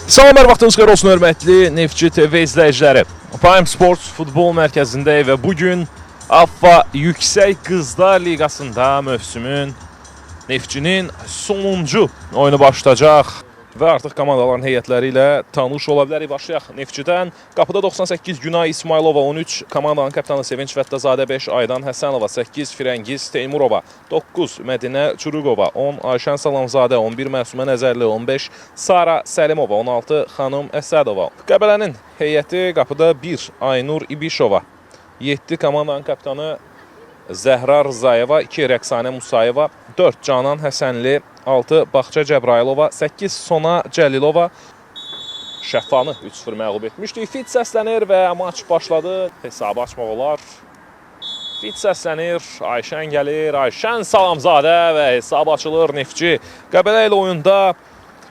Salam, hər vaxtınız xeyir olsun, hörmətli Neftçi TV izləyiciləri. Prime Sports futbol mərkəzindəyik və bu gün AFFA Yüksək Qızlar Liqasında mövsümün Neftçinin sonuncu oyunu başlayacaq. Və artıq komandaların heyətləri ilə tanış ola bilərik. Başlayaq Neftçidən. Qapıda 98 Günay İsmailova, 13 komandanın kapitanı Sevinç Fəttazadə, 5 Aydan Həsənova, 8 Firəngiz Teymurova, 9 Mədinə Çuruqova, 10 Ayşən Salamzadə, 11 Məsumə Nəzərli, 15 Sara Səlimova, 16 Xanım Əsədova. Qəbələnin heyəti qapıda 1 Aynur İbişova, 7 komandanın kapitanı Zəhra Rızayeva, 2 Rəqsanə Musayeva, 4 Canan Həsənli, 6 Baxça Cəbrayılova, 8 Sona Cəlilova. Şəffanı 3-0 məğlub etmişdik. Fit səslənir və maç başladı. Hesabı açmaq olar. Fit səslənir, Ayşən gəlir, Ayşən Salamzadə və hesab açılır. Neftçi Qəbələ ilə oyunda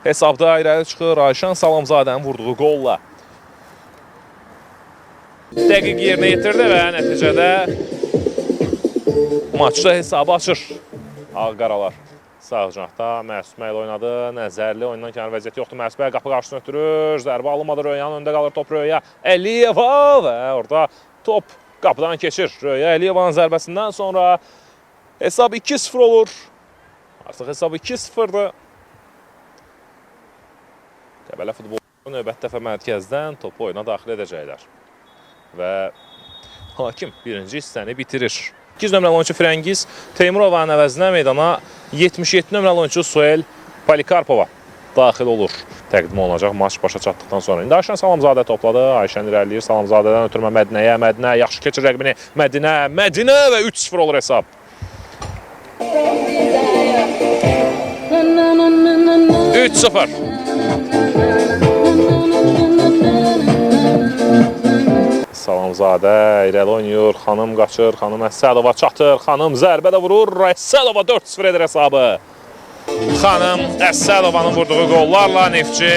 hesabda irəli çıxır Ayşən Salamzadənin vurduğu qolla. Dəqiq yerinə yetirdi və nəticədə maçda hesabı açır Ağ-Qaralar. Sağ cinahda Məsumə ilə oynadı. Nəzərli oyundan kənar vəziyyəti yoxdur. Məsumə qapı qarşısına ötürür. Zərbə alınmadı. Röyanın öndə qalır top Röya Əliyeva və orada top qapıdan keçir. Röya Əliyevanın zərbəsindən sonra hesab 2-0 olur. Artıq hesab 2-0-dır. Qəbələ futbolu növbəti dəfə mərkəzdən topu oyuna daxil edəcəklər. Və hakim birinci hissəni bitirir. 8 nömrəli oyunçu Firəngiz Teymurovanın əvəzinə meydana 77 nömrəli oyunçu Suel Polikarpova daxil olur. Təqdim olunacaq maç başa çatdıqdan sonra. İndi Ayşən Salamzadə topladı. Ayşən irəliləyir. Salamzadədən ötürmə Mədinəyə. Mədinə yaxşı keçir rəqibini. Mədinə, Mədinə və 3-0 olur hesab. 3-0. Salamzadə irəli oynayır. Xanım qaçır. Xanım Əsədova çatır. Xanım zərbə də vurur. Əsədova 4-0 edir hesabı. Xanım Əsədovanın vurduğu qollarla Neftçi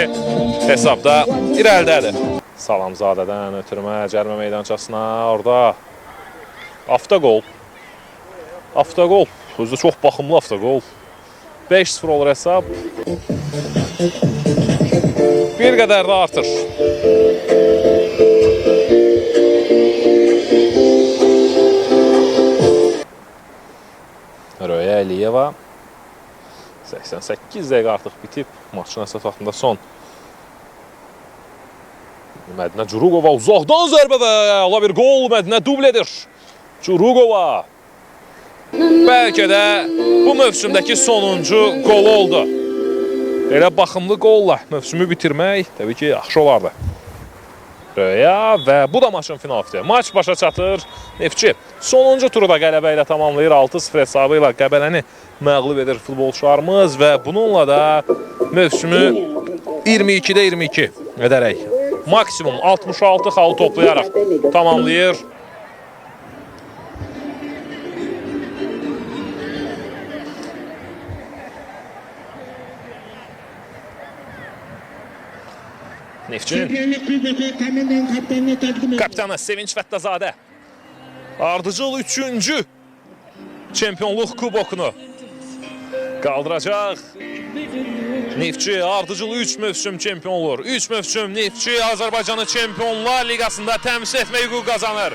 hesabda irəlidədir. Salamzadədən ötürmə cərimə meydançasına orada avtoqol. Avtoqol. Özü çox baxımlı avtoqol. 5-0 olur hesab. Bir qədər də artır. Röya Əliyeva 88 dəqiqə artıq bitib. Maçın əsas vaxtında son. Mədinə Curuqova uzaqdan zərbə və əla bir qol, Mədinə dubl edir. Curuqova. Bəlkə də bu mövsümdəki sonuncu qolu oldu. Elə baxımlı qolla mövsümü bitirmək təbii ki, yaxşı olardı. Röya və bu da maçın final fiti. Maç başa çatır. Neftçi sonuncu turu da qələbə ilə tamamlayır. 6-0 hesabı ilə Qəbələni məğlub edir futbolçularımız və bununla da mövsümü 22-də 22 edərək maksimum 66 xal toplayaraq tamamlayır. Neftçinin Şampiyonluk kuposu tamamen kaptanına takdim edilir. Kapitanı Sevinç Fəttazadə ardıcıl 3-cü çempionluq kubokunu qaldıracaq. Neftçi ardıcıl 3 mövsüm çempion olur. 3 mövsüm Neftçi Azərbaycanı Çempionlar Liqasında təmsil etmək hüququ qazanır.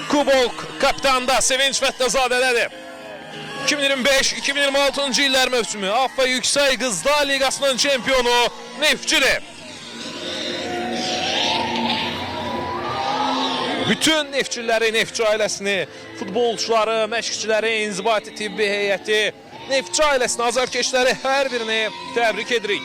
Kubok kapitanda Sevinç Fəttazadədədir. 2025-2026-cı illər mövsümü AFFA Yüksək Qızlar Liqasının çempionu Neftçidir. Bütün Neftçiləri, Neftçi ailəsini, futbolçuları, məşqçiləri, inzibati tibbi heyəti, Neftçi ailəsini, azarkeşləri hər birini təbrik edirik.